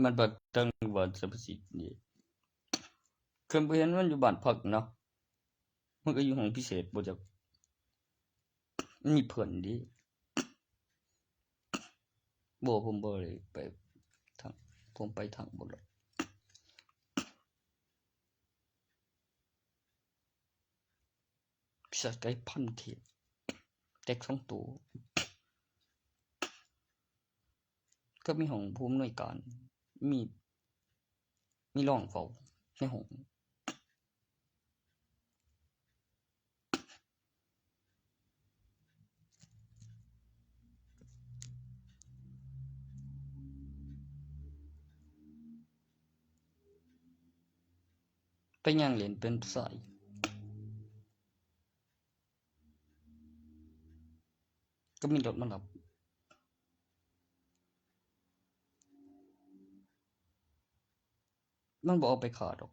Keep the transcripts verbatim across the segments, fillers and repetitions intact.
มันบ่ตั้งว่าสรรพสิทธิ์นี่ เพิ่นบ่เห็นมันอยู่บ้านพักเนาะ มันก็อยู่ห้องพิเศษ บ่จัก มันมีเพิ่นเด้ บ่ ผมบ่ได้ไปทาง ผมไปทางบ่รอด ปีศาจไก่พันเทพ แตกสองตัว ก็มีห้องผู้อำนวยการ มี มีรองเฝ้าในห้อง ไปย่างเล่นเป็นผู้ชาย ก็มีรถมารับ มันบ่เอาไปฆ่าดอก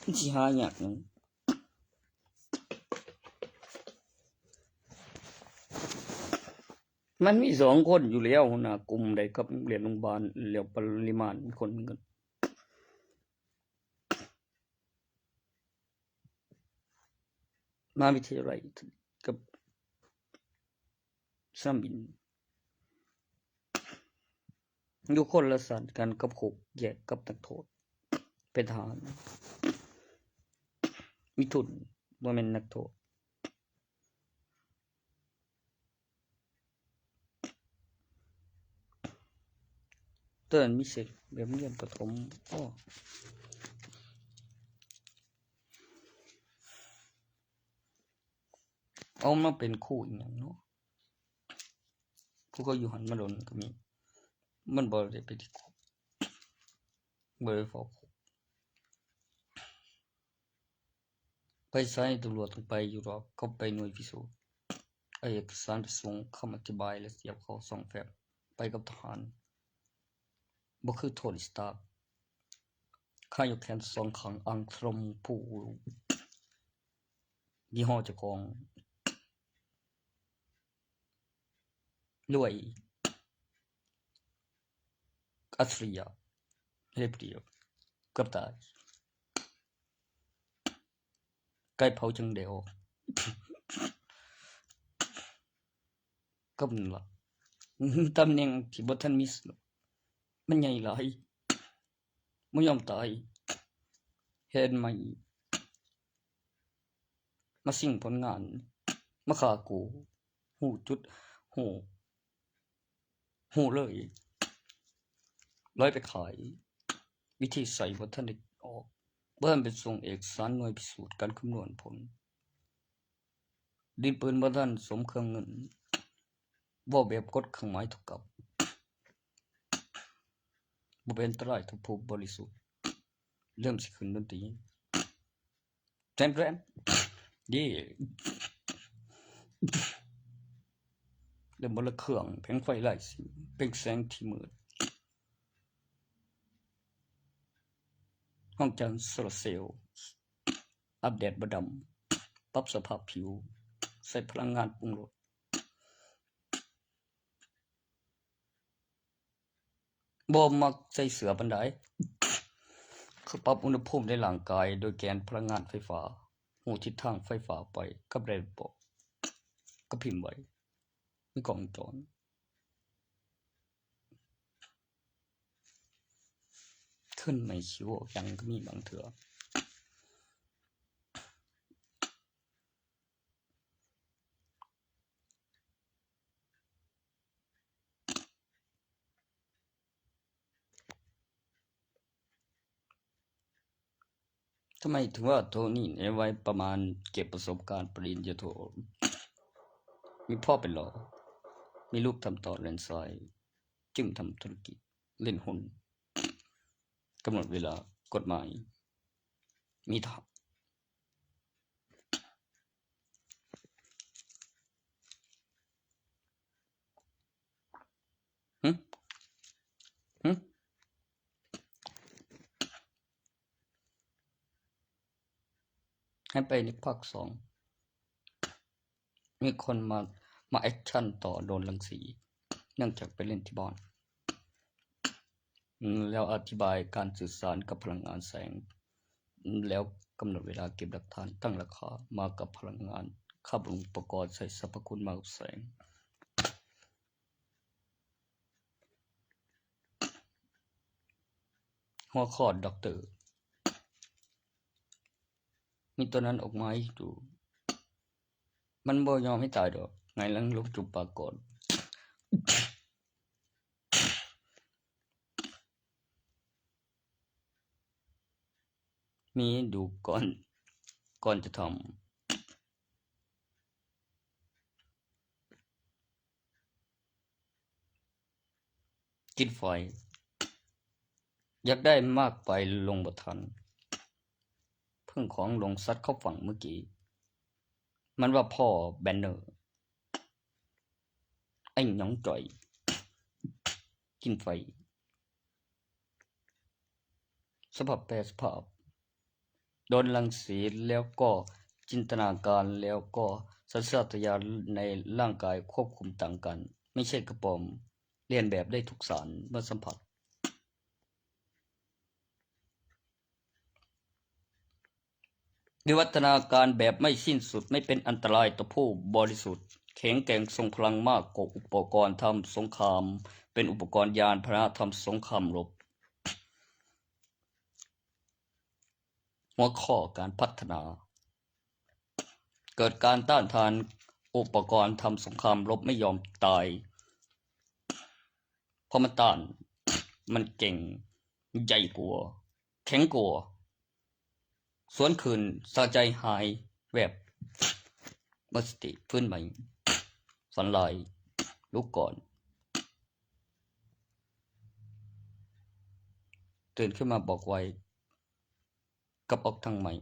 มันสิหายากหยัง มันมีสองคนอยู่แล้ว หัวหน้ากลุ่มใดกับเรียนโรงพยาบาล แล้วปริมาณคนมีเงิน มหาวิทยาลัยกับสนามบิน อยู่คนละชั้นกันกับคุก แยกกับนักโทษ เป็นทหาร มีทุน บ่แม่นนักโทษ ตอนนั้นมีเศษแบบเรียนประถม อ้อ เอามาเป็นครูอีหยังเนาะ ผู้เขาอยู่หั้นมาโดนก็มี มันบ่ได้ไปที่คุก บ่ได้เฝ้าคุก ไปไสตำรวจต้องไปอยู่ดอก เขาไปหน่วยพิสูจน์ เอาเอกสารไปส่ง คำอธิบายและเสียบเข้าช่องแฟ้ม ไปกับทหาร บ่คือโทนี่สตาร์ค ขายกแขนสองข้าง อังทรมผู้ ยี่ห้อเจ้าของ รวย อัจฉริยะ เรียบเรียบ เกือบตาย ไก่เผาจั่งได้ออก ก็นั่นล่ะ ตำแหน่งที่บ่ทันมี มันใหญ่หลาย บ่ยอมตาย เฮ็ดใหม่ มาซิ่งผลงาน มาฆ่ากู ฮู้จุด ฮู้ ฮู้เลย ร้อยไปขาย วิธีใส่บ่ทันได้ออก บ่ทันไปส่งเอกสารหน่วยพิสูจน์การคำนวณผล ดินปืนบ่ทันสมเครื่องเงิน เว้าแบบกดเครื่องหมายเท่ากับ บ่เป็นอันตรายต่อผู้บริสุทธิ์ เริ่มสิขึ้นดนตรี แตรมแตรม เย่ เริ่มบนละเครื่อง แผงไฟไร้สี เป็นแสงที่มืด ห้องจันทร์โซลาร์เซลล์ อัปเดตบ่ดำ ปรับสภาพผิว ใส่พลังงานปรุงรส บ่มักใส่เสื้อปานใด คือปรับอุณหภูมิในร่างกายโดยแกนพลังงานไฟฟ้า ฮู้ทิศทางไฟฟ้าไปกับแดดบ่ ก็พิมพ์ไว้ มีกล้องวงจร ขึ้นไม่คิวออกยังก็มีบางเทื่อ ทำไมถึงว่าโทนี่ในวัยประมาณเก็บประสบการณ์ปริญญาโท มีพ่อเป็นหมอ มีลูกทำต่อแลนด์สไลด์ จึงทำธุรกิจ เล่นหุ้น กำหนดเวลา กฎหมาย มีทหาร หึ หึ ให้ไปในภาคสอง มีคนมา มาแอคชั่นต่อโดนรังสี เนื่องจากไปเล่นที่บ้าน แล้วอธิบายการสื่อสารกับพลังงานแสง แล้วกำหนดเวลาเก็บหลักฐาน ตั้งราคามากับพลังงาน ค่าบำรุงอุปกรณ์ ใส่สรรพคุณมากับแสง หัวข้อด็อกเตอร์ มีตัวนั้นออกมาให้ดู มันบ่ยอมให้ตายดอก หงายหลังลงจูบปากก่อน มีให้ดูก่อน ก่อนจะทำ กินไฟ อยากได้มากไปลงบ่ทัน เพิ่งของลงซัดเข้าฝั่งเมื่อกี้ มันว่าพ่อแบนเนอร์ ไอ้หยองจ่อย กินไฟ สภาพแปรสภาพ โดนรังสีแล้วก็จินตนาการแล้วก็สัญชาตญาณในร่างกายควบคุมต่างกัน ไม่ใช่กระป๋อม เลียนแบบได้ทุกสารเมื่อสัมผัส วิวัฒนาการแบบไม่สิ้นสุดไม่เป็นอันตรายต่อผู้บริสุทธิ์ แข็งแกร่งทรงพลังมากกว่าอุปกรณ์ทำสงคราม เป็นอุปกรณ์ยานพาหนะทำสงครามรบ หัวข้อการพัฒนา เกิดการต้านทานอุปกรณ์ทำสงครามรบไม่ยอมตาย เพราะมันต้าน มันเก่ง ใหญ่กว่า แข็งกว่า สวนคืนสะใจหายแวบ หมดสติ ฟื้นใหม่ ฝันร้าย ลุกก่อน ตื่นขึ้นมาบอกไว กลับออกทางใหม่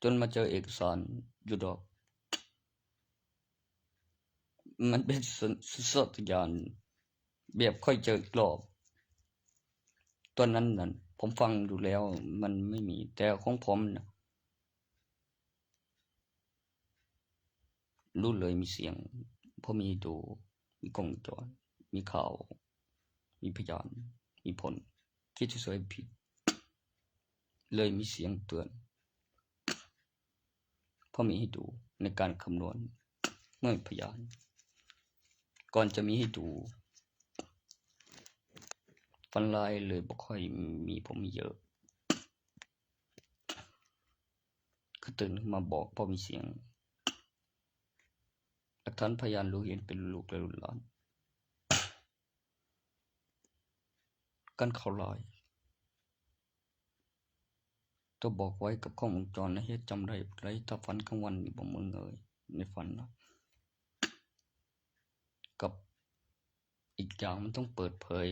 จนมาเจอเอกสารอยู่ดอก มันเป็นสัญ สัญชาตญาณ แบบค่อยเจออีกรอบ ตอนนั้นนั่น ผมฟังดูแล้วมันไม่มี แต่ของผมน่ะ รู้เลยมีเสียง เพราะมีดู มีกล้องวงจร มีข่าว มีพยาน มีผล คิดเฉยๆผิด เลยมีเสียงเตือน เพราะมีให้ดูในการคำนวณ เมื่อมีพยาน ก่อนจะมีให้ดู ฝันร้ายเลยบ่ค่อยมี ผมมีเยอะ ก็ตื่นขึ้นมาบอก เพราะมีเสียง หลักฐานพยานรู้เห็นเป็นลูกและลูกหลาน กันเข้าหลาย ตัวบอกไว้กับกล้องวงจรนะ เฮ็ดจำได้บ่ได้ ถ้าฝันกลางวันนี่บ่มึงเอ้ย ในฝันนะ กับอีกอย่างมันต้องเปิดเผย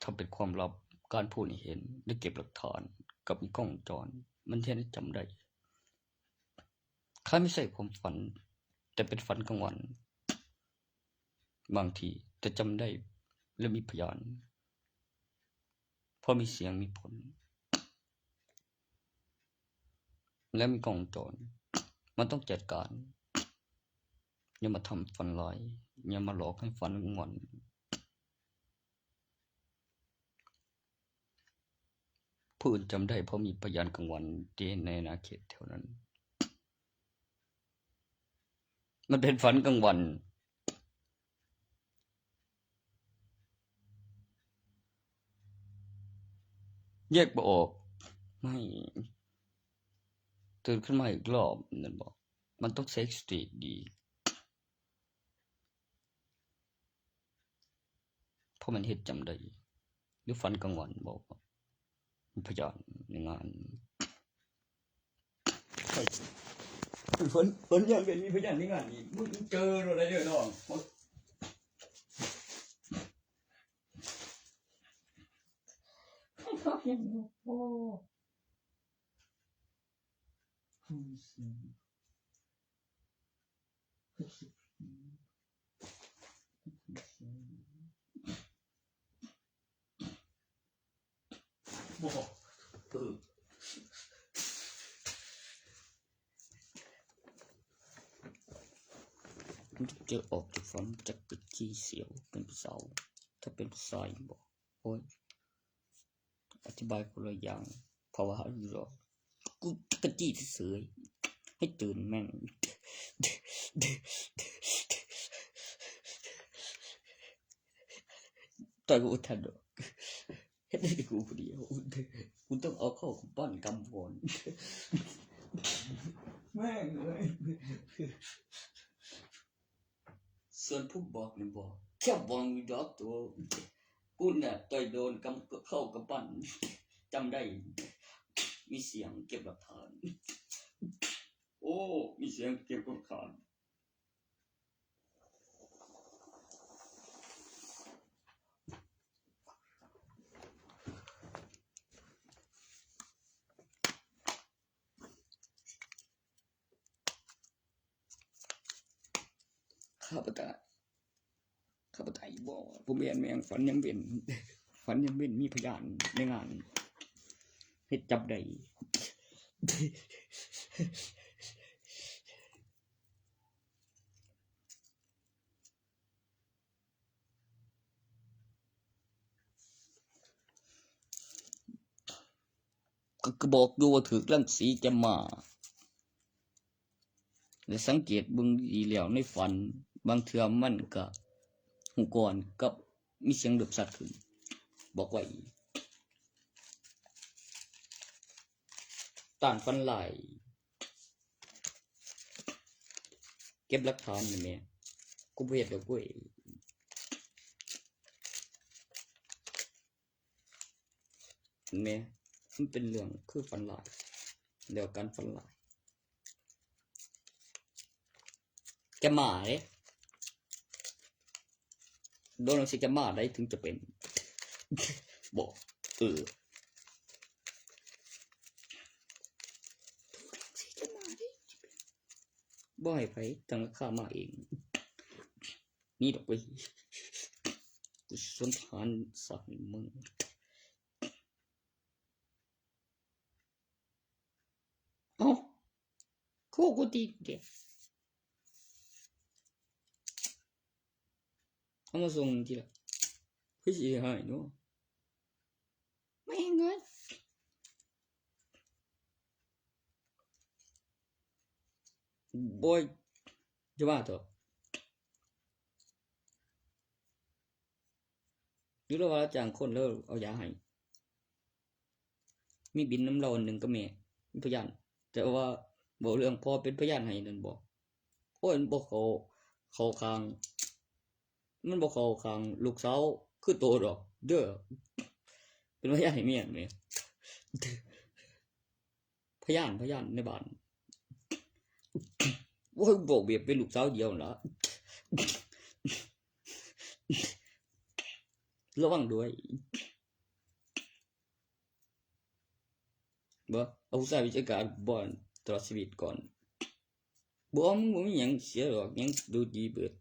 ถ้าเป็นความลับ การพูดให้เห็น ได้เก็บหลักฐาน กับมีกล้องวงจร มันเฮ็ดให้จำได้ คล้ายไม่ใช่ความฝัน แต่เป็นฝันกลางวัน บางที แต่จำได้ และมีพยาน เพราะมีเสียง มีผล และมีกล้องวงจร มันต้องจัดการ อย่ามาทำฝันร้าย อย่ามาหลอกให้ฝันกลางวัน ผู้อื่นจำได้เพราะมีพยานกลางวันที่ในอาณาเขตแถวนั้น มันเป็นฝันกลางวัน แยกบ่ออก ไม่ ตื่นขึ้นมาอีกรอบนั่นบอก มันต้องใช้สติดี เพราะมันเฮ็ดจำได้ หรือฝันกลางวันบอกว่ามีพยานในงาน เพิ่น เพิ่นยังเป็นมีพยานในงานนี่ มึงเจออะไรเด้อน้อง โอ้ บอก เออ จะออกจากฝันจักกะจี้เสียวเป็นผู้สาว ถ้าเป็นผู้ชายบอก โอ้ย อธิบายคนละอย่าง เพราะว่าอยู่หรอก กูจักกะจี้เฉยๆ ให้ตื่นแม่ง แต่กูบ่ทันดอก เฮ็ดได้แต่กูผู้เดียว กูต้องเอาเข้ากำปั้นกำพร แม่งเอ้ย ส่วนผู้บอกนี่บอก แค่บอกมีดอกตัว กูน่ะต่อยโดนกำ เข้ากำปั้น จำได้ มีเสียงเก็บหลักฐาน โอ้ มีเสียงเก็บหลักฐาน ข้าพเจ้า ข้าพเจ้าบอกว่า ผมเห็นแม่งฝันยังเป็น ฝันยังเป็น มีพยานในงาน เฮ็ดจับได้ ก็ ก็บอกอยู่ว่าถืกรังสีแกมมา และสังเกตเบิ่งดีๆแล้วในฝัน บางเทื่อมันก็ฮู้ก่อนกับมีเสียงเดือบสัดขึ้น บอกไว้อีก ต้านฝันร้าย เก็บหลักฐานนี่แหม กูบ่เฮ็ดดอกเว้ย เห็นไหม มันเป็นเรื่องคือฝันร้าย เดียวกันฝันร้าย จะมาเด้ โดนสิจะมาได้ถึงจะเป็น บอก เออ สิจะมาได้ บ่ให้ไผตั้งราคามาเอง นี่ดอกเว้ย กูสนทานสักมึง เอ้า คือกูติดเด้ เอามาส่งทีละ คือสิหายเนาะ ไม่เงิน บ่ จะมาเถอะ อยู่ระหว่างจ้างคนแล้วเอายาให้ มีบิลนำเราอันหนึ่งก็แม่ มีพยาน แต่ว่าบอกเรื่องพ่อเป็นพยานให้นั่นบอก โอ้ย มันบอกเขา เขาข้าง มันบอกเขาข้างลูกสาวคือโตดอก เด้อ เป็นพยานให้เมียแม่ พยาน พยานในบ้าน โอ้ย บอกแบบเป็นลูกสาวเดียวนั่นล่ะ ระวังด้วย บ่ เอาผู้ชายไปจัดการบ่อนตลอดชีวิตก่อน บ่ มึงบ่มีหยังเสียดอก หยังดูดีเบิด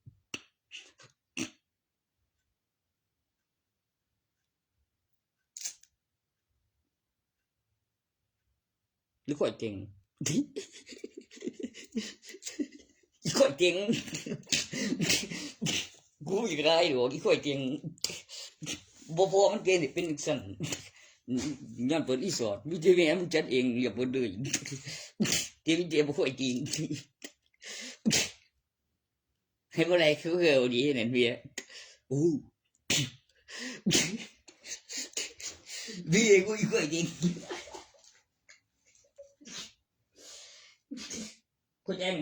หรือข้อยเก่ง อีข้อยเก่ง กูอยากได้ดอก อีข้อยเก่ง บ่พอมันเก่งสิเป็นจั่งซั้น ย้อนเปิดรีสอร์ท มีแต่แม่มันจัดเองเรียบหมดเลย แต่มีแต่บ่ข้อยเก่ง ให้บ่ได้คือเก่าดีนั่นเวีย โอ้ เวีย กูอีกข้อยเก่ง กูแจ้ง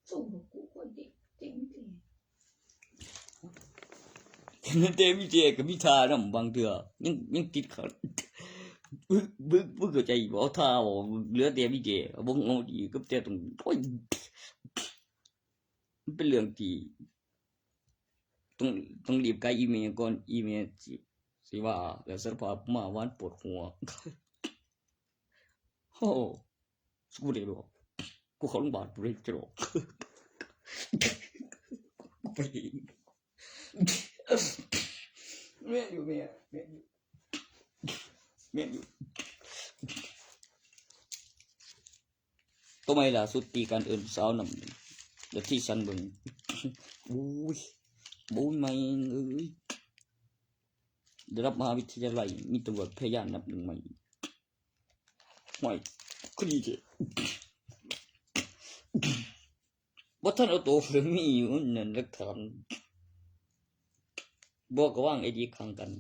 ส่งกูข้อยเก่ง เก่งเก่ง เห็นมันเต็มมีเจกับมีทานำ บางเทื่อ ยัง ยังติดขัด มึง มึง มึงเข้าใจบ่ เอาทาออก เหลือแต่มีเจ บ่งเอาดีกับแต่ตรง โอ้ย มันเป็นเรื่องที่ ต้อง ต้องรีบกายอีเมลก่อน อีเมลสิ สิว่า แล้วสารภาพมาวันปวดหัว โอ้ กูได้บอก กูเข้าโรงพยาบาล กูได้จะบอก กูไปเอง แม่นอยู่ แม่น แม่นอยู่ แม่นอยู่ ตัวใหม่ล่าสุดตีกันเอิ้นสาวนำ เดี๋ยวที่สันเบิ่ง อุ้ย โอ้ย ไม่เอ้ย ระดับมหาวิทยาลัย มีตำรวจพยานนับหนึ่งใหม่ ห่วย คือดีเถอะ บ่ทันเอาตัวเฟอร์มีอยู่นั่นหลักฐาน บอกก็วางไอ้ดีข้างกัน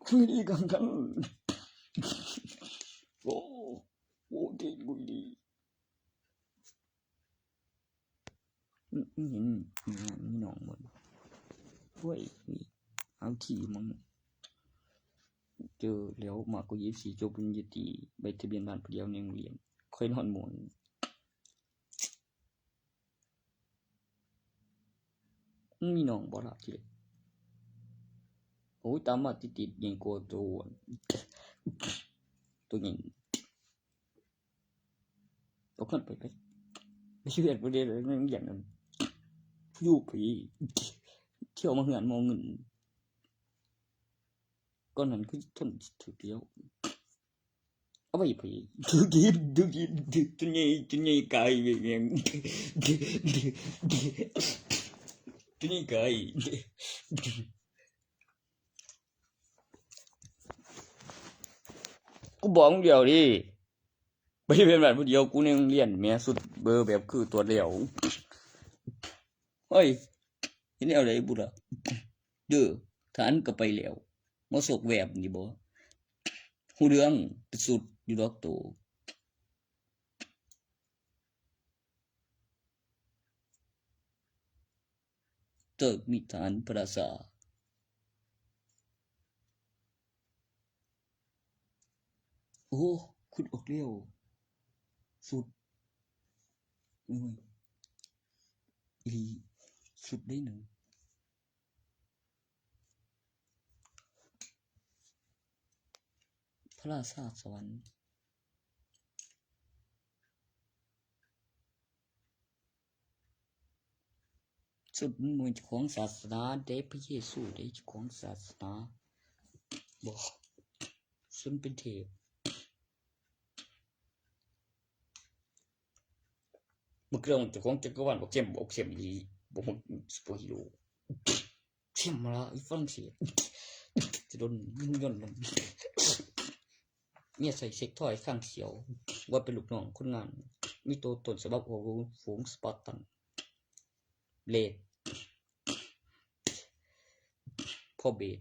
คือดีข้างกัน โอ้ โอ้ ดี ดี ดี อืม อืม อืม อืม มีน้องบ่ โอ้ย เอาที่มึง เจอแล้ว มากกว่ายี่สิบสี่ จบปริญญาตรี ใบทะเบียนบ้านผู้เดียวในโรงเรียน ค่อยนอนม่วน มันมีน้องบ่ล่ะทีเดียว โอ้ย ตามมาติดๆ ใหญ่กว่าตัว ตัวใหญ่ เอาขึ้นไป ไป ไปช่วยประเด็นเรื่องอย่างนั้น อยู่ไป เที่ยวมาเฮือนมองเงิน ก่อนนั้นคือทนถือเดียว เอาไปไป ดูดี ดูดี ดู ตัวใหญ่ ตัวใหญ่ไกลอย่างเงี้ย ดู ดู ดู ตัวใหญ่ไกล กูบอกมึงเดียวดิ บ่ได้เป็นแบบผู้เดียว กูในโรงเรียนแหม สุดเบอร์แบบคือตัวเดียว เฮ้ย เห็นแนวใดบุล่ะ เด้อ ทหารก็ไปแล้ว มาสกแวบนี่บ่ ฮู้เรื่อง เป็นสุดอยู่ดอกโต เติกมีฐานพระราชา โอ้ ขุดออกแล้ว สุด โอ้ย อีหลี สุดได้หนึ่ง พระราชาสวรรค์ สุดมันเหมือนเจ้าของศาสนาเด้ พระเยซูเด้ เจ้าของศาสนา บอก สุดเป็นเทพ มึงเรื่องเจ้าของจักรวาล บอกเข้ม บอกเข้มดี บอกมึง ซูเปอร์ฮีโร่ เข้มมาละ อีฝรั่งเศส จะโดนยิงยนต์ลง เมียใส่เซ็กทอยข้างเขียว ว่าเป็นลูกน้องคนงาน มีตัวตนฉบับหัวฝูงสปาร์ตัน เลด พ่อเบส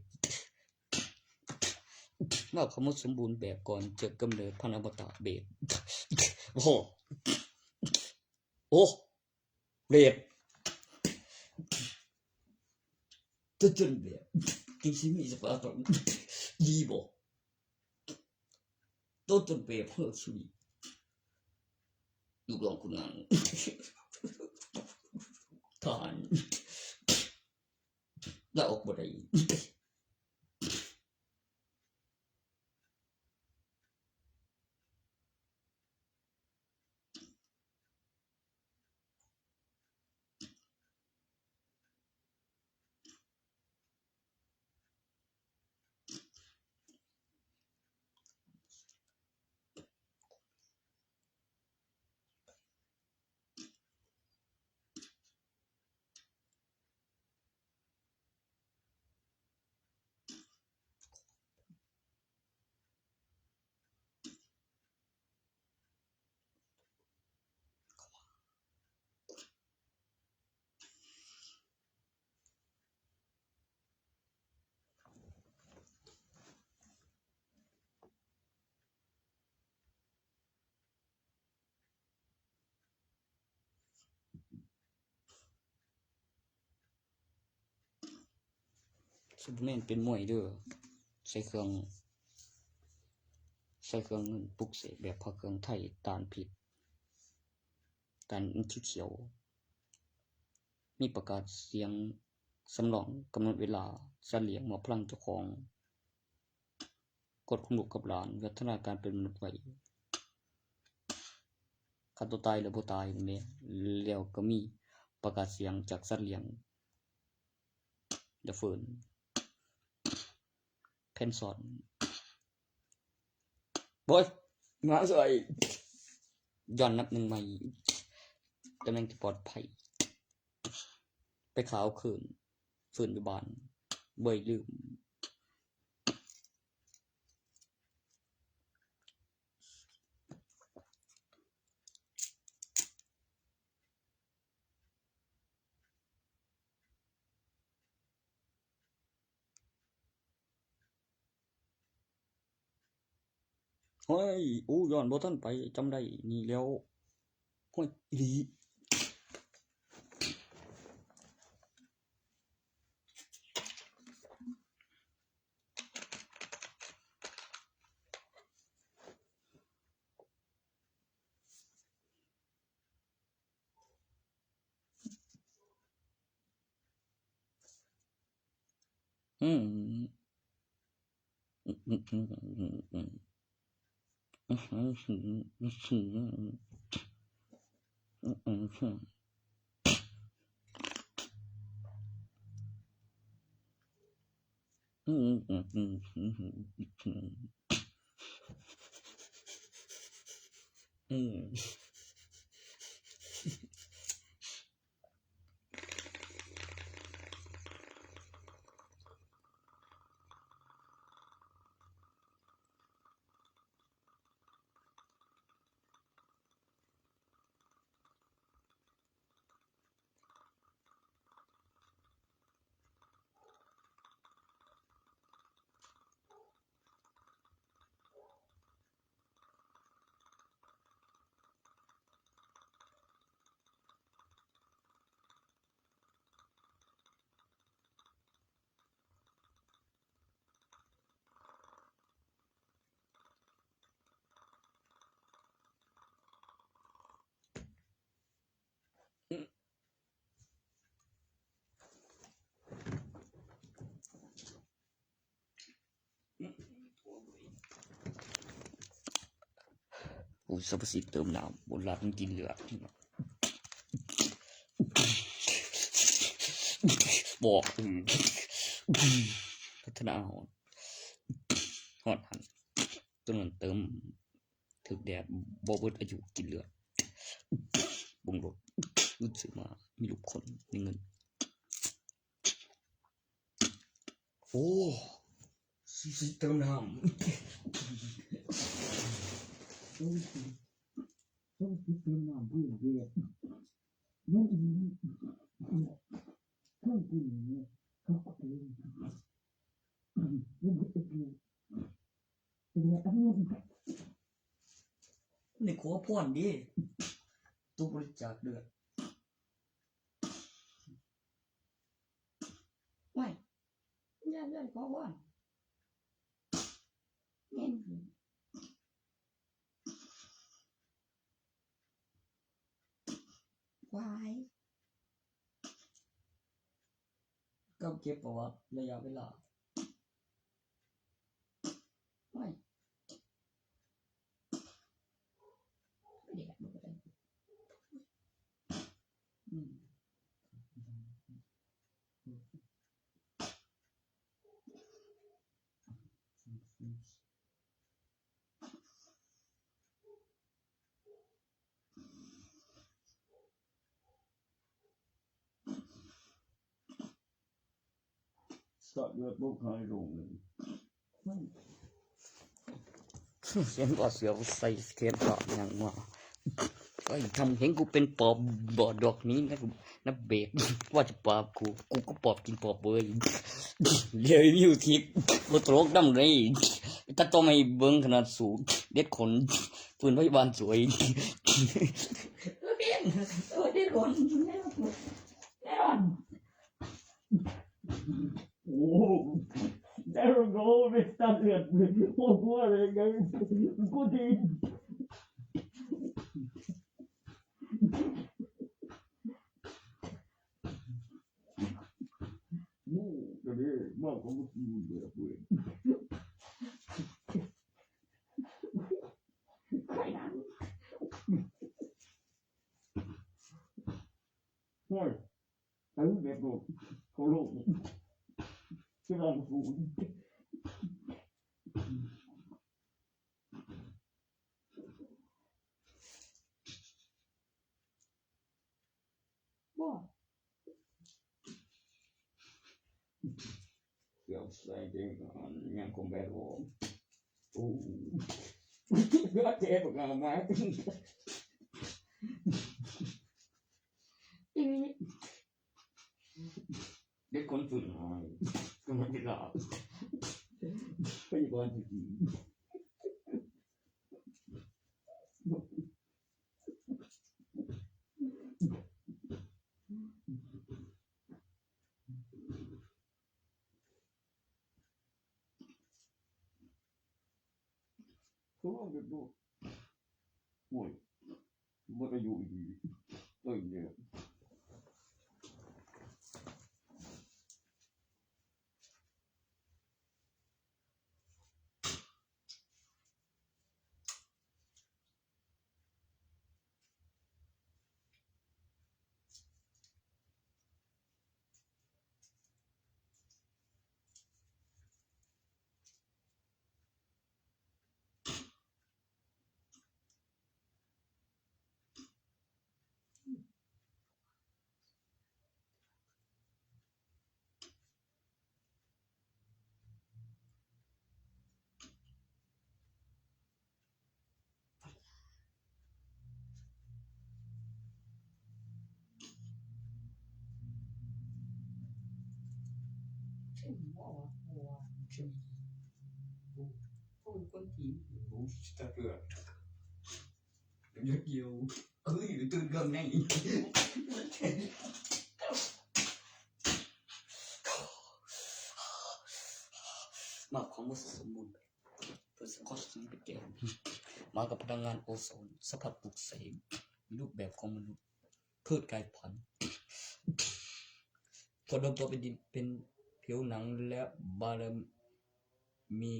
ว่าเขาหมดสมบูรณ์แบบก่อนจะกำเนิดพันธุ์อมตะเบส โอ้โห โอ้ เลด ตัวตนแบบ จริงสิมีสปาร์ตัน ดีบ่ ตัวตนแบบเพื่อชีวิต ลูกน้องคนงาน ทหาร ลาออกบ่ได้ ซูเปอร์แมนเป็นมวยเด้อ ใส่เครื่อง ใส่เครื่องเงินปลุกเสกแบบพระเครื่องไทย ต้านพิษ ต้านเขียวๆ มีประกาศเสียงสำรอง กำหนดเวลา สัตว์เลี้ยง มอบพลังเจ้าของ กฎของลูกกับหลาน วิวัฒนาการเป็นมนุษย์ไว ฆ่าตัวตายหรือบ่ตายนี่แหละ แล้วก็มีประกาศเสียงจากสัตว์เลี้ยง เดอะเฟิร์น แผ่นซ้อน บอย มาสวย ย้อนนับหนึ่งใหม่ ตำแหน่งที่ปลอดภัย ไปขาวคืน คืนอยู่บ้าน บ่อยลืม เฮ้ย อู้ ย้อนบ่ทันไป จำได้ นี่แล้ว ห้วย อีหลี อืม อืม อืม อืม อืม อืม อืม โอ้ย สรรพสิทธิ์เติมน้ำ บนหลังกินเหลือ บอก อืม พัฒนาหอด หอดหัน ตัวนั้นเติม ถึกแดด บ่เบิดอายุกินเหลือ เบิ่งรถ อึดซื้อมา มีลูกคน มีเงิน โอ้ สิเติมน้ำ โอ้ย ต้องคิดเติมน้ำเพื่อเดือดมันอีกเครื่องกินเนี่ยเขาก็เติมมันก็จะกินเดือดอันนี้นี่ขอพรดิ ตู้บริจาคเลือด ไม่ ย่านย่านขอพร เงิน วาย ก็เก็บประวัติระยะเวลา ไม่ ไม่ได้ อืม สะเลือดบกหายลงเลย เสียงว่าเสือใส่เข็มเกราะอย่างว่า ไอ้ทำเห็นกูเป็นปอบ บอดดอกนี้นะ กูนะเบส ว่าจะปอบกู กูก็ปอบกินปอบเว้ย เดี๋ยวอยู่ทิพย์ บ่ตลกนำเลย ถ้าต้องให้เบิ่งขนาดสูง เด็ดขน ปืนพยาบาลสวย เออเพี้ยน เออเพี้ยนคน แน่นอน แน่นอน โอ้โห ได้รู้เป็นตาเลือด โอ้โห อะไรกัน กูดี โอ้โห เดี๋ยวนี้มากกว่าเมื่อกี้เลยเว้ย ใครนะ เฮ้ย เอ้ย แบบโลก เขาโลก ที่เราสูง ใจเด็กอ่อนยังคงแบบโอ้โอ้ก็เจ็บกับมาเด็กคนสุดท้ายก็ไม่ได้หลับพยาบาลจริงๆ โอ้ย หมดอายุอีก เอ้ย เนี่ย เอ้ย ตื่นก่อนไง มาของบ่สมบูรณ์ เพื่อสังเคราะห์สิ่งเป็นแก่น มากับพลังงานโอโซน สภาพปลุกเสก รูปแบบของมนุษย์ พืชกลายพันธุ์ ทดลองตัวเป็นดิน เป็นผิวหนังและบารมี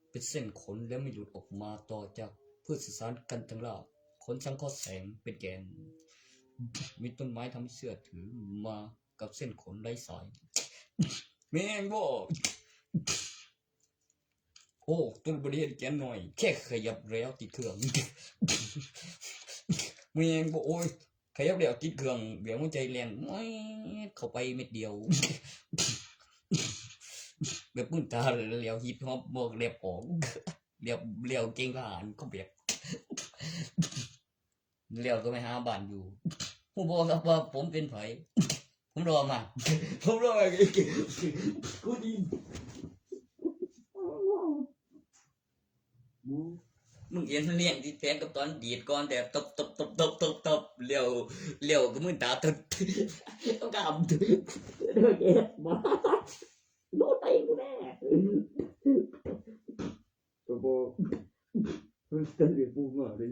เป็นเส้นขนและไม่หลุดออกมาต่อจากพืชสื่อสารกันทางราก ขนสังเคราะห์แสงเป็นแก่น มีต้นไม้ทำให้เชื่อถือมากับเส้นขนไร้สาย แม่งบอก โอ้ ต้นบริเวณแกนหน่อย แค่ขยับแล้วติดเครื่อง แม่งบอก โอ้ย ขยับแล้วติดเครื่อง แบบหัวใจแล่น แม่ดเข้าไปเม็ดเดียว แบบมึนตาแล้วฮิปฮอปบอกแรปออก แล้ว แล้วเก่งทหารก็แบบ แล้วก็ไปหาบ้านอยู่ ฮู้บ่ครับว่าผมเป็นไผ ผมรอมา ผมรอมาเก่งๆ กูดี มึงเห็นเลี้ยงที่แทงกับตอนดีดก่อนแต่ตบตบตบตบตบตบเลี้ยวเลี้ยวก็มึงตาตึดต้องกำเด็กมาโดนตีกูแน่ ก็บอกมันจะเรียกกูมาเลย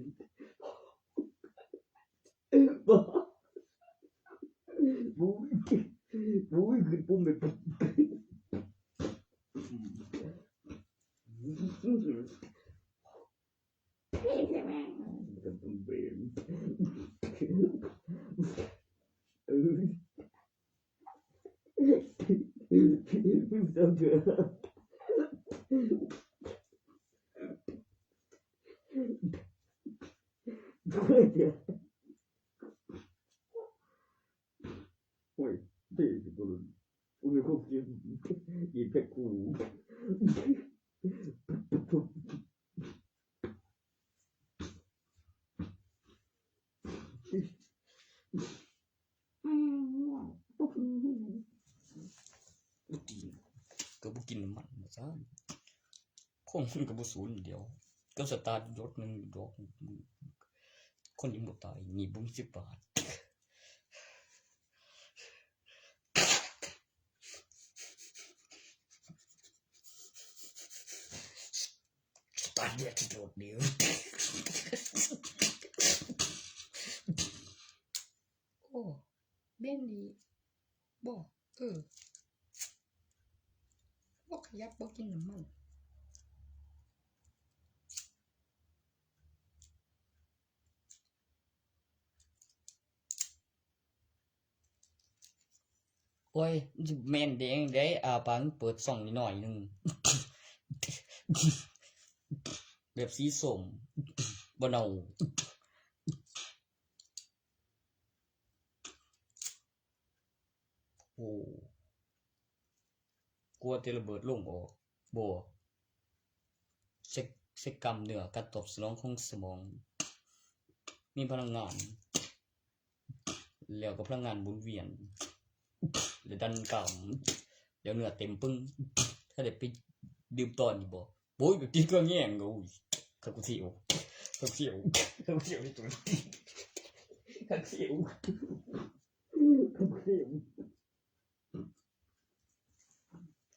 บอกบุ้ยบุ้ยคือปุ่มแบบ โอ้ย เท่สุดเลย โอ้ย เขากิน กินแพ็คคู่ บ่กิน ก็บ่กินน้ำมันว่าซั่น คงมันก็บ่สูนเดียว ก็สตาร์ทรถหนึ่งดอก คนยังบ่ตาย นี่บ่มีสิบบาท สตาร์ทเดียวที่โดดเดียว โอ้ เบนดีบ่ เออ บ่ขยับ บ่กินน้ำมัน โอ้ย แม่นเด้งเด้ อ่า ปานเปิดช่องนิดหน่อยหนึ่ง แบบสีส้ม บ่เน่า โอ้ กลัวแต่ระเบิดลงบ่ บ่ ใช้ ใช้กล้ามเนื้อการตอบสนองของสมอง มีพลังงาน แล้วก็พลังงานหมุนเวียน แล้วดันกล้าม แล้วเนื้อเต็มปึ้ง ถ้าได้ไปดื่มตอนนี้บ่ โอ้ย แบบติดเครื่องแยงก็ อุ้ย คักกูเสียว คักกูเสียว คักกูเสียวในตัว คักกูเสียว คักกูเสียว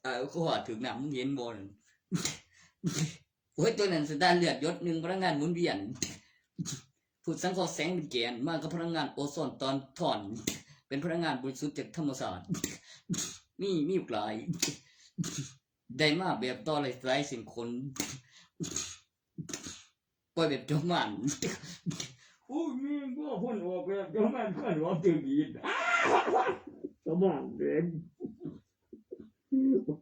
เออ กูหอดถึงน้ำ มึงเห็นบ่นั่น โอ้ย ตัวนั้นสตาร์เลือดหยดหนึ่ง พลังงานหมุนเวียน ผุดสังเคราะห์แสงเป็นแกน มากับพลังงานโอโซนตอนถ่อน เป็นพลังงานบริสุทธิ์จากธรรมชาติ มี มีอยู่หลาย ได้มาแบบต่อลายสายเส้นขน ปล่อยแบบจอมมาร โอ้ย แม่งก็คนออกแบบจอมมาร คนออกเจอดีด จอมมารเด้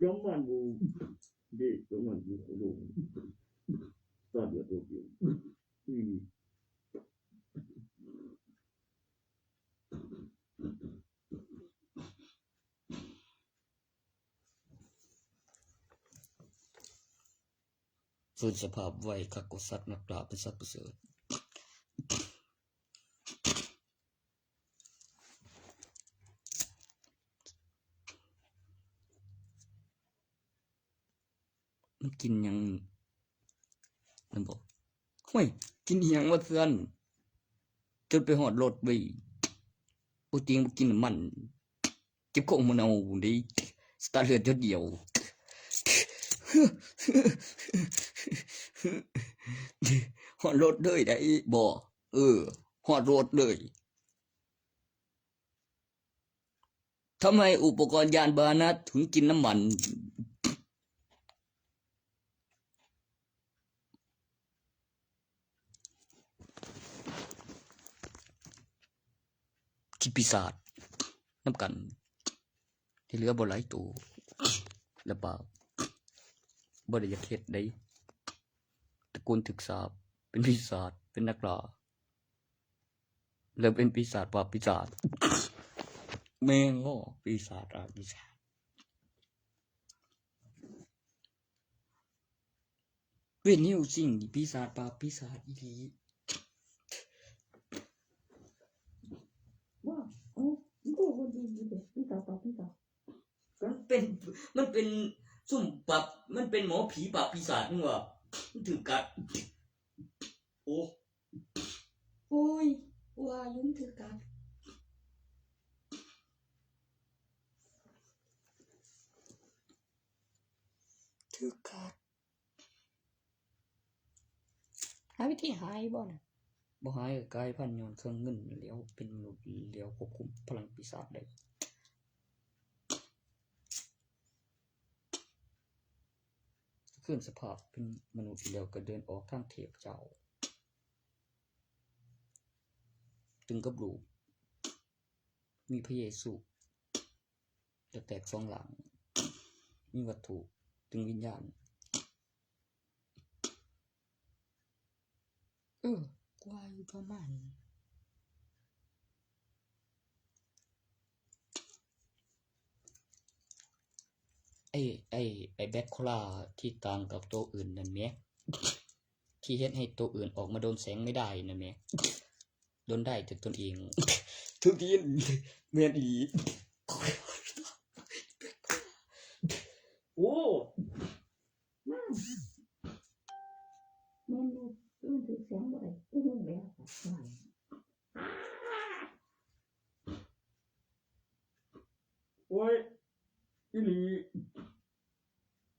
จอมมารบู เด้ จอมมารบู ลง ตอนเดียวตัวเดียว อืม ฟื้นสภาพไวคักกว่าสัตว์นักล่า เป็นสัตว์ประเสริฐ มันกินหยัง มันบอก ห้วย กินอิหยังวะเพื่อน จนไปฮอดรถเว้ย บ่จริงบ่กินน้ำมัน เจ็บคอหัวเน่าเด้ สตาร์ทเลือดหยดเดียว ฮอดรถเลยได้บ่ เออ ฮอดรถเลย ทำไมอุปกรณ์ยานพาหนะถึงกินน้ำมัน ขี้ปีศาจนำกัน ที่เหลือบ่หลายตัว และปาก บ่ได้อยากเฮ็ดได้ ตระกูลถึกสาป เป็นปีศาจ เป็นนักล่า แล้วเป็นปีศาจปราบปีศาจ แม่งก็ปีศาจปราบปีศาจ เวทนิวซิง ปีศาจปราบปีศาจอีหลี ว่า เอ้า มันก็คนดีๆ เด้ ปีศาจปราบปีศาจ มันเป็น มันเป็นซุ่มปราบ มันเป็นหมอผีปราบปีศาจ มึงว่า มันถือกัด โอ้ โอ้ย ว่าอยู่มันถือกัด ถือกัด หาวิธีหายบ่น่ะ บ่หายก็กลายพันธุ์ย้อนเครื่องเงินแล้ว เป็นมนุษย์แล้วควบคุมพลังปีศาจได้ คืนสภาพเป็นมนุษย์แล้วก็เดินออกทางเทพเจ้า ตึงกับลูก มีพระเยซู จะแตกสองหลัง มีวัตถุ ตึงวิญญาณ เออ กว่าอยู่ประมาณ ไอ้ ไอ้ ไอ้แบคโคลาที่ต่างกับตัวอื่นนั่นแหม ที่เฮ็ดให้ตัวอื่นออกมาโดนแสงไม่ได้นั่นแหม โดนได้แต่ตนเอง ทุกทีแม่นอีหลี โอ้ แม่นอยู่ มันถือแสงบ่ได้ กูฮู้แล้ว โอ้ย อีหลี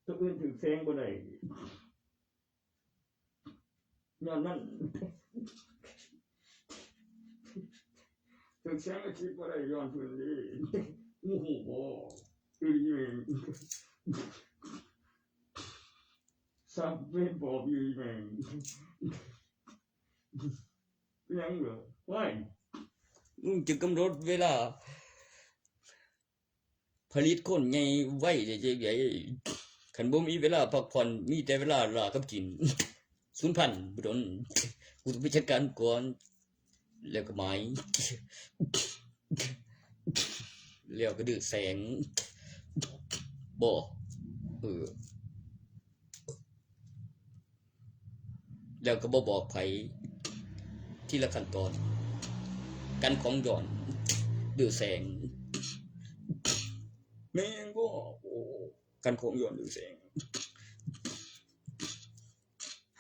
ตัวอื่นถือแสงบ่ได้ ย้อนมัน ถือแสงอาทิตย์บ่ได้ย้อนเพิ่นเด้ โอ้โห อีหลีแม่ง สับเว็บบอกอีหลีแม่ง ยังเหรอ ว้าย มึงจะกำหนดเวลา ผลิตคนใหญ่ไวได้จั่งใด คันบ่มีเวลาพักผ่อน มีแต่เวลาล่ากับกิน สูญพันธุ์บ่ดน กูต้องไปจัดการก่อน แล้วก็หมาย แล้วก็ดื้อแสง บ่ เออ แล้วก็บ่บอกไผ ทีละขั้นตอน กันของหย่อน ดื้อแสง แม่งบ่ โอ้ กันของหย่อนดื้อแสง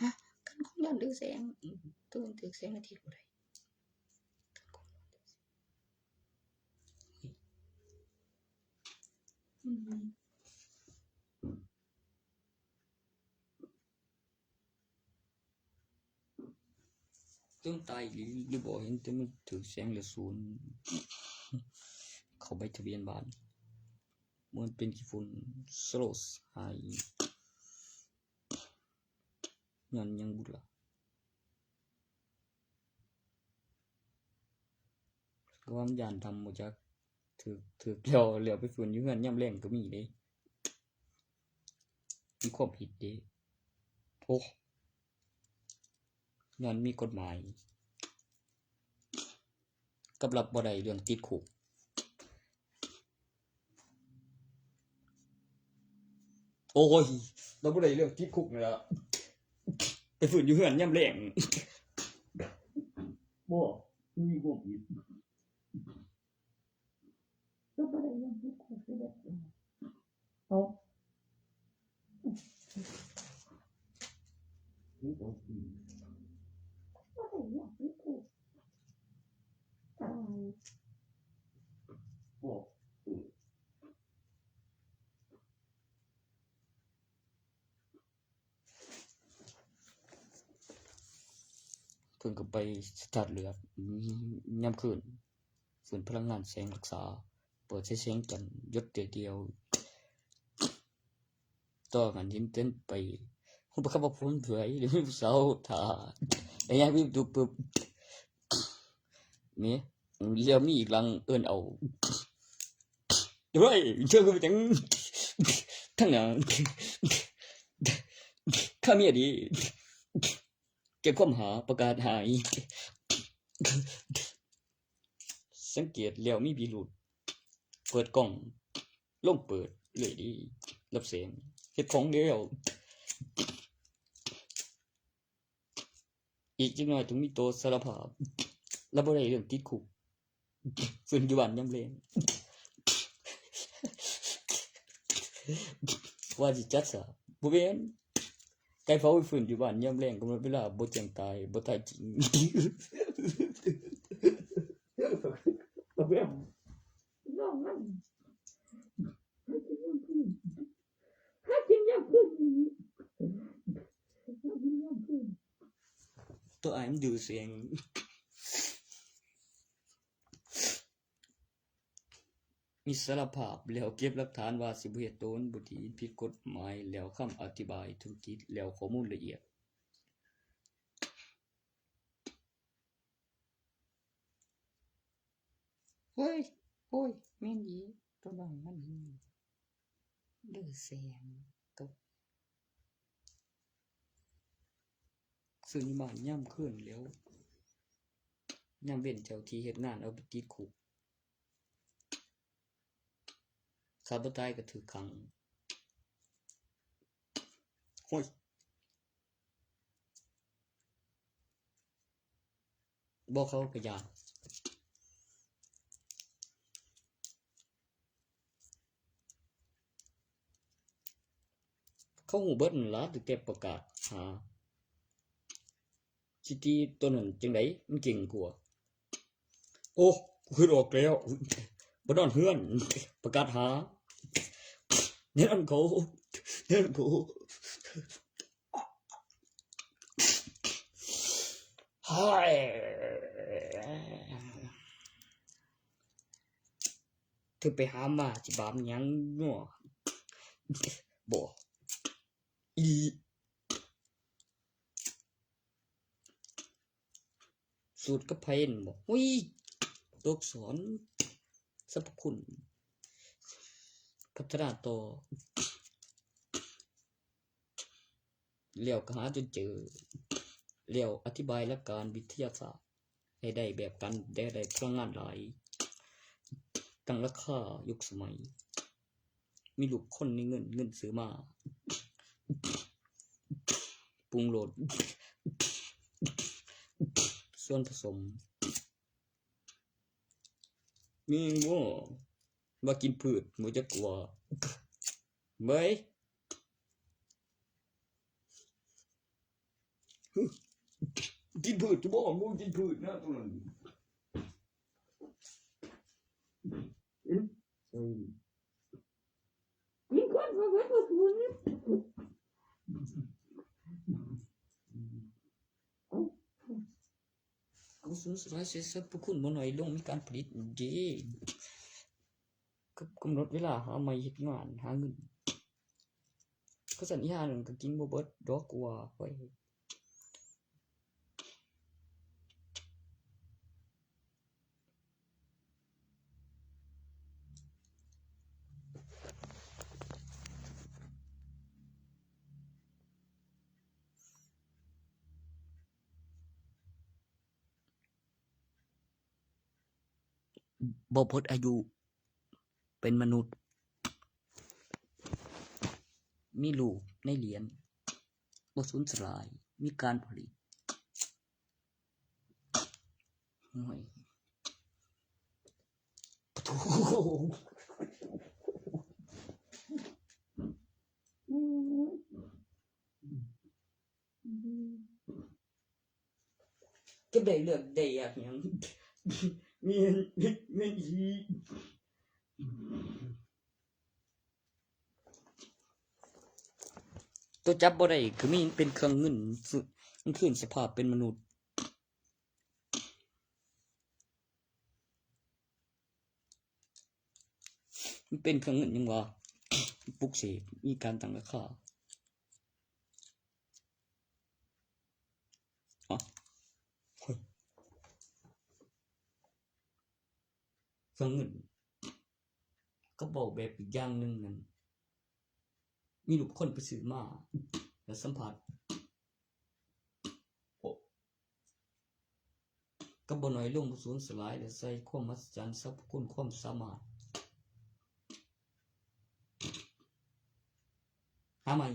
ฮะ กันของหย่อนดื้อแสง อืม ตื่นถือแสงอาทิตย์บ่ได้ กันของหย่อนดื้อแสง อืม ต้องตายอีหลีหรือบ่ เห็นแต่มันถือแสงเหลือศูนย์ เข้าใบทะเบียนบ้าน มันเป็นขี้ฝุ่น สโลว์ หาย ย้อนหยังบุล่ะ ก็ว่ามันย้านดำบ่จัก ถืก ถืกแล้ว แล้วไปฟื้นอยู่เฮือนยามแลงก็มีเด้ มีความผิดเด้ โอ้ ย้อนมีกฎหมาย กับรับบ่ได้เรื่องติดคุก โอ้ย รับบ่ได้เรื่องติดคุกนี่ล่ะ ไปฟื้นอยู่เฮือนยามแลง บ่ มีความผิด ก็บ่ได้ยังคิดคุยคือแบบ เอา นี่ของจริง ก็บ่ได้ยังคิดคุย ตาย บอก เพิ่นก็ไปสตาร์ทเลือด อืม ยามคืน ฟื้นพลังงานแสงรักษา เปิดใช้แสงจันทร์หยดเดียว ต่อกันเห็นเต้นไป ฮู้บ่ครับว่าผมสวย หรือมีผู้สาวถ่า ไอ้ยามปิดประตูปุ๊บ นี่ เรียวมีอีกหลังเอิ้นเอา เฮ้ย เชื่อกูไปจัง ทั้งนั้น ข้าเมียดี เก็บความหาประกาศหาย สังเกตแล้วมีพิรุธ เปิดกล้อง ลงเปิดเลยดี รับแสง เฮ็ดของแล้ว อีกจักหน่อยต้องมีโตสารภาพ แล้วบ่ได้เรื่องติดคุก ฟื้นอยู่บ้านยามแลง ว่าสิจัดซะ บ่แม่น ไก่เผาไปฟื้นอยู่บ้านยามแลง กำหนดเวลาบ่แจ้งตาย บ่ตายจริง บ่แม่น น้องมัน หากินยามคืน หากินยามคืนอีหลี หากินยามคืน ตัวอ้ายมันดื้อแสง มีสารภาพแล้วเก็บหลักฐานว่าสิบ่เฮ็ดโตนบ่ดีผิดกฎหมาย แล้วคำอธิบายธุรกิจ แล้วข้อมูลละเอียด เฮ้ย โอ้ย แม่นอี ตัวน้องมัน เด้อแสง ตก ซึ่งบ้านยามคืนแล้ว ยามเว็นเจ้าที่เฮ็ดงานเอาไปติดคุก ฆ่าบ่ตายก็ถืกขัง โฮ้ย บ่เข้าก็ย้าน เขาฮู้เบิดนั่นล่ะ ตั้งแต่ประกาศหา สิตีตัวนั้นจั่งใด มันเก่งกว่า โอ้ กูคิดออกแล้ว บ่นอนเฮือน ประกาศหา แน่นอนเขา แน่นอนเขา เฮ้ย เธอไปหามาสิบาปหยังเนาะ บ่ อี สูตรกับไผนั่นบ่ อุ้ย ตัวอักษร สรรพคุณ พัฒนาต่อ แล้วก็หาจนเจอ แล้วอธิบายหลักการวิทยาศาสตร์ให้ได้แบบกัน ได้ ได้พลังงานหลาย ตั้งราคายุคสมัย มีลูกคนในเงิน เงินซื้อมา ปรุงรส ส่วนผสม มีบ่ ว่ากินพืช บ่จักว่า เบ้ย กินพืช จะบอกมึงกินพืชนะตรงนั้น อืม อืม มีคนมาเว้ย พวกคุณ เอา เอาสูงสุดร้อยเศษ พวกคุณบ่น้อยลง มีการผลิตเด้ กำ- กำหนดเวลาหาใหม่เฮ็ดงาน หาเงิน เขาสัญญานั่นก็กินบ่เบิดดอกว่า โอ้ย บ่เบิดอายุ เป็นมนุษย์ มีลูกในเหรียญ บ่สูญสลาย มีการผลิต โอ้ย โอ้โห ก็ได้เลือกได้อยากหยัง มี มี มี ตัวจับบ่ได้ คือมีเป็นเครื่องเงิน มันคืนสภาพเป็นมนุษย์ มันเป็นเครื่องเงินหยังวะ ปลุกเสก มีการตั้งราคา อ๋อ เครื่องเงิน ก็บอกแบบอีกอย่างหนึ่งนั่น มีลูกคนไปซื้อมา แล้วสัมผัส โอ้ ก็บ่น้อยลง บ่สูญสลาย และใส่ความมหัศจรรย์ สรรพคุณ ความสามารถ หาใหม่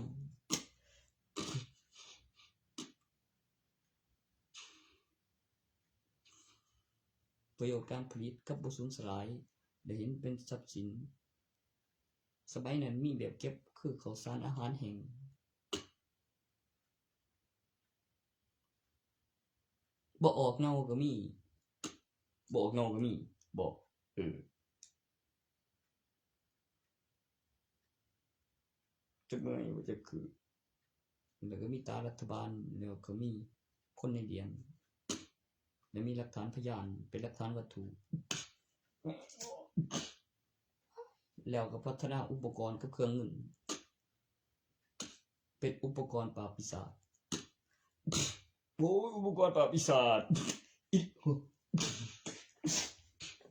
ประโยชน์การผลิตกับบ่สูญสลาย ได้เห็นเป็นทรัพย์สิน สมัยนั้นมีแบบเก็บคือข้าวสารอาหารแห้ง บ่ออกเงาก็มี บ่ออกเงาก็มี บ่ เออ จักเมื่อยบ่จักคือ แล้วก็มีตรารัฐบาล แล้วก็มีคนในเหรียญ แล้วมีหลักฐานพยาน เป็นหลักฐานวัตถุ แล้วก็พัฒนาอุปกรณ์กับเครื่องเงิน เป็นอุปกรณ์ปราบปีศาจ โอ้ย อุปกรณ์ปราบปีศาจ อิ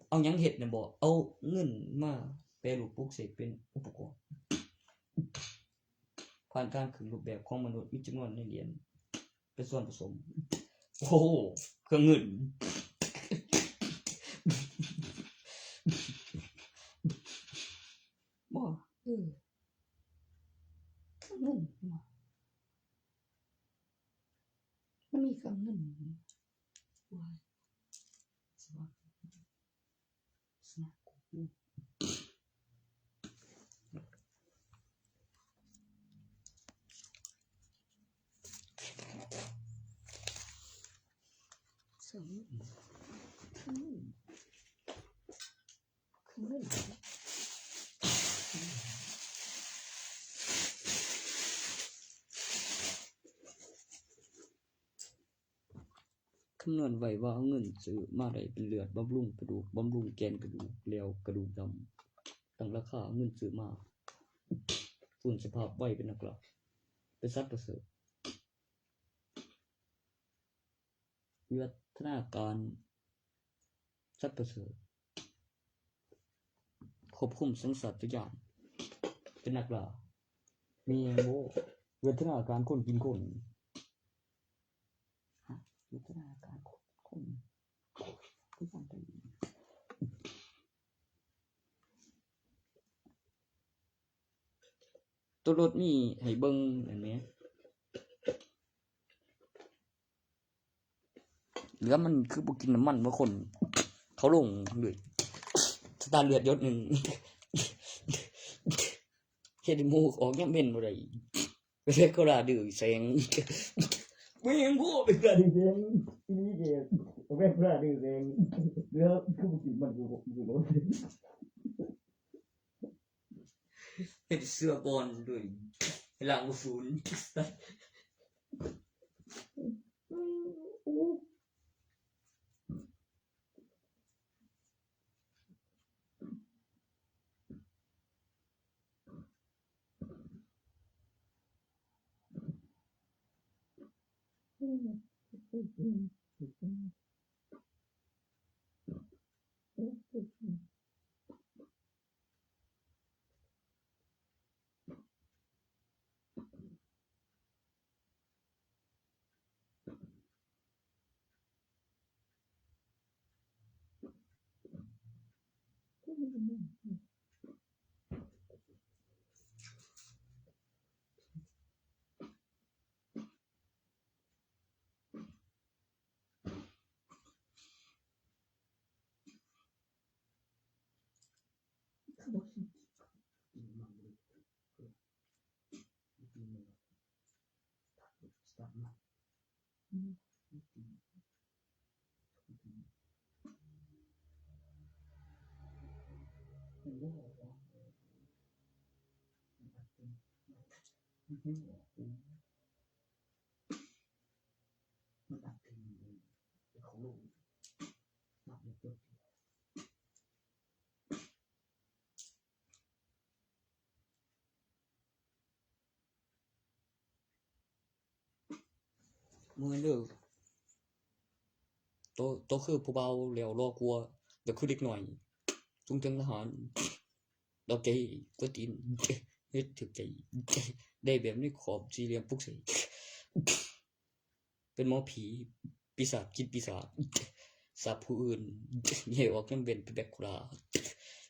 เอาหยังเฮ็ดเนี่ยบ่ เอาเงินมาแปรรูปปลุกเสกเป็นอุปกรณ์ ผ่านการขึ้นรูปแบบของมนุษย์ มีจำนวนในเหรียญ เป็นส่วนผสม โอ้โห เครื่องเงิน บ่ เออ เครื่องเงินบ่ มันมีเครื่องเงินบ่ ว้าย สวัสดี สวัสดี สวัสดี เครื่องเงิน เครื่องเงิน คำนวณไว้ว่าเอาเงินซื้อมาได้เป็นเลือดบำรุงกระดูก บำรุงแกนกระดูก แล้วกระดูกดำ ตั้งราคาเอาเงินซื้อมา ฟื้นสภาพไวเป็นนักล่า เป็นสัตว์ประเสริฐ วิวัฒนาการ สัตว์ประเสริฐ ควบคุมสัญชาตญาณ เป็นนักล่า มีหยังบ่ วิวัฒนาการคนกินคน ฮะ วิวัฒนาการคนกินคน คือกันไปอีก ตัวรถมีให้เบิ่งอันนี้ เหลือมันคือบ่กินน้ำมันบ่คน เขาลงเลย สตาร์ทเลือดหยดหนึ่ง เฮ็ดให้หมู่ออกยังเป็นบ่ได้ ไปเรียกเขาด่าดื้อแสง ไม่ยังพูดไปกระดิ่งแสง ทีนี้เกศไปเรียกเขาด่าดื้อแสง เหลือคือบ่กินมันคือคือรถ เฮ็ดเสื้อก่อนด้วย ให้ล้างบ่ศูนย์ เมื่อเด้อ โต โตคือผู้บ่าวแล้วหล่อกว่า แต่คือเด็กน้อย สูงเถิงทหาร ดอกใจกวนตีน เฮ็ดถืกใจ ได้แบบในขอบสี่เหลี่ยมปลุกเสก เป็นหมอผี ปีศาจกินปีศาจ สาปผู้อื่น ให้ออกยังเว้นเป็นแบคคูลา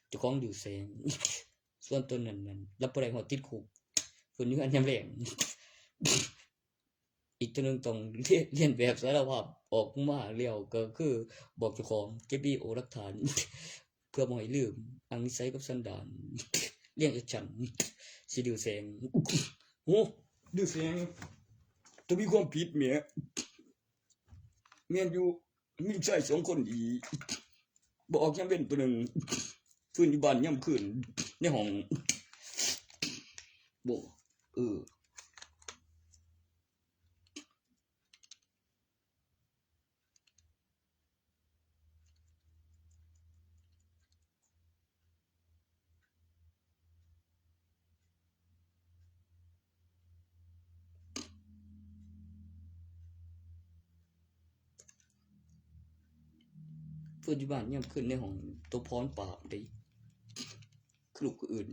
เจ้าของดื้อแสง ส่วนตนนั้นนั้น รับบ่ได้ฮอดติดคุก เพิ่นอยู่อันยามแลง อีกตัวหนึ่งต้องเลียน เลียนแบบสารภาพออกมาแล้วก็คือบอกเจ้าของ เก็บวิดีโอหลักฐาน เพื่อบ่ให้ลืม อ้างนิสัยกับสันดาน เรียงแอคชั่น สิดื้อแสง โอ้ ดื้อแสง แต่มีความผิดแหม แม่นอยู่ มีลูกชายสองคนอีก บ่ออกยามเว็นผู้หนึ่ง ฟื้นอยู่บ้านยามคืน ในห้อง บ่ เออ ปัจจุบันยามคืนในห้อง ตัวพรปากเด้ คือลูกอื่น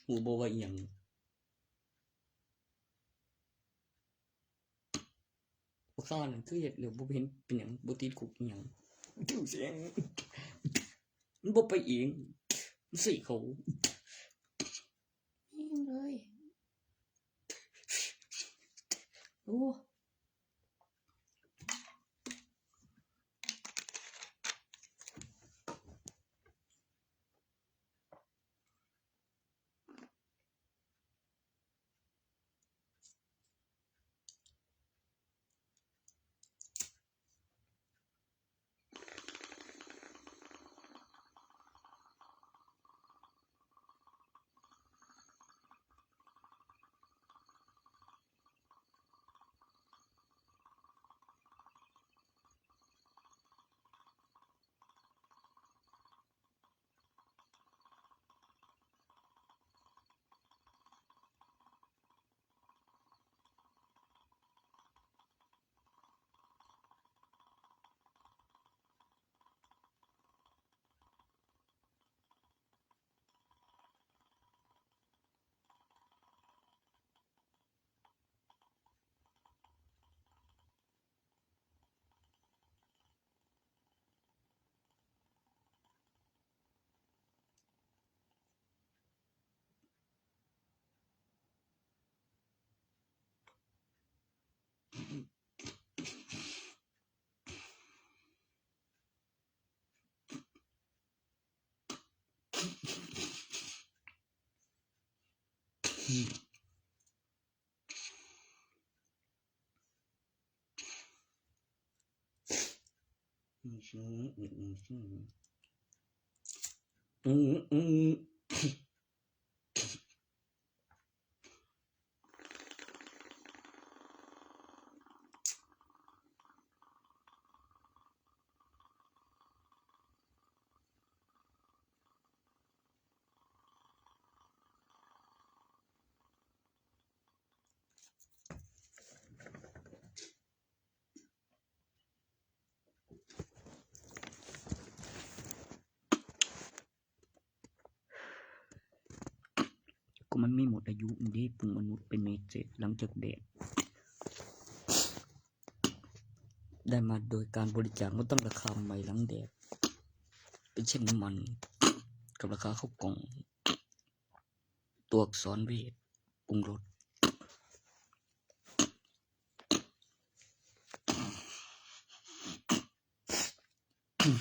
ฮู้บ่ว่าอิหยัง บักซ่านั่นคือเฮ็ดแล้วบ่เห็นเป็นหยัง บ่ติดคุกอิหยัง ดื้อแสง มันบ่ไปเอง มันใส่เขา แม่งเอ้ย โอ้ เ ก็มันไม่หมดอายุเด้ ปรุงมนุษย์เป็นเมเจหลังจากแดก ได้มาโดยการบริจาค มาตั้งราคาใหม่หลังแดก เป็นเช่นน้ำมัน กับราคาข้าวกล่อง ตัวอักษรเวท ปรุงรส หึ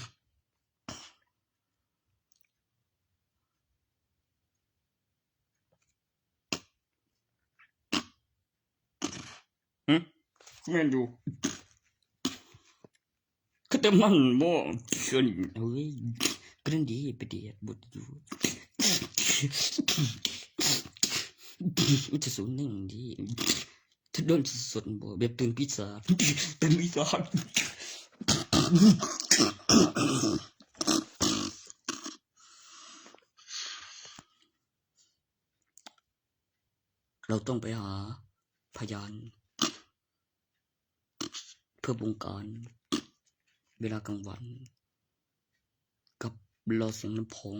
แม่นอยู่ คือแต่มันบ่เชิญ เฮ้ย ก็นั่นดี ไปเดียดบทอยู่ มันจะสูงหนึ่งดี ถ้าโดนสดๆบ่ แบบตื่นปีศาจ ตื่นปีศาจ เราต้องไปหาพยาน เพื่อบงการ เวลากลางวัน กับรอเสียงลำโพง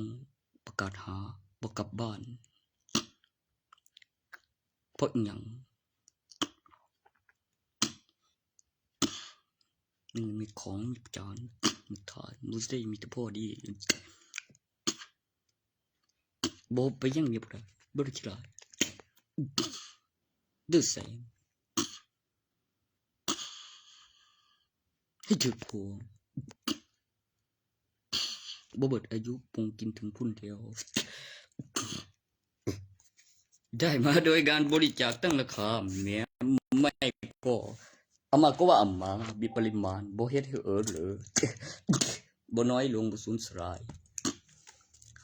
ประกาศหา บ่กลับบ้าน เพราะอิหยัง มันมีของ มีจาน มีถาด บ่ได้มีแต่พอดี บ่ไปยังเรียบร้อย บ่ได้ขี้ร้าย เด้อแสง ให้ถือพวง บ่เบิดอายุปรุงกินถึงพุ้นเดียว ได้มาโดยการบริจาคตั้งราคา แม้ไม่พอ เอามาก็ว่าเอามา มีปริมาณ บ่เฮ็ดให้เอิดเลย บ่น้อยลง บ่สูญสลาย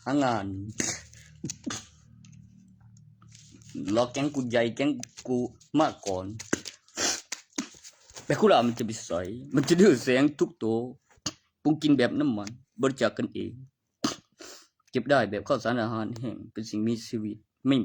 หางาน รอแก๊งกูใหญ่ แก๊งกูมาก่อน แมคคูล่ามันจะไปใส มันจะดื้อแสงทุกตัว ปรุงกินแบบน้ำมัน บริจาคกันเอง เก็บได้แบบข้าวสารอาหารแห้ง เป็นสิ่งมีชีวิต ไม่หมด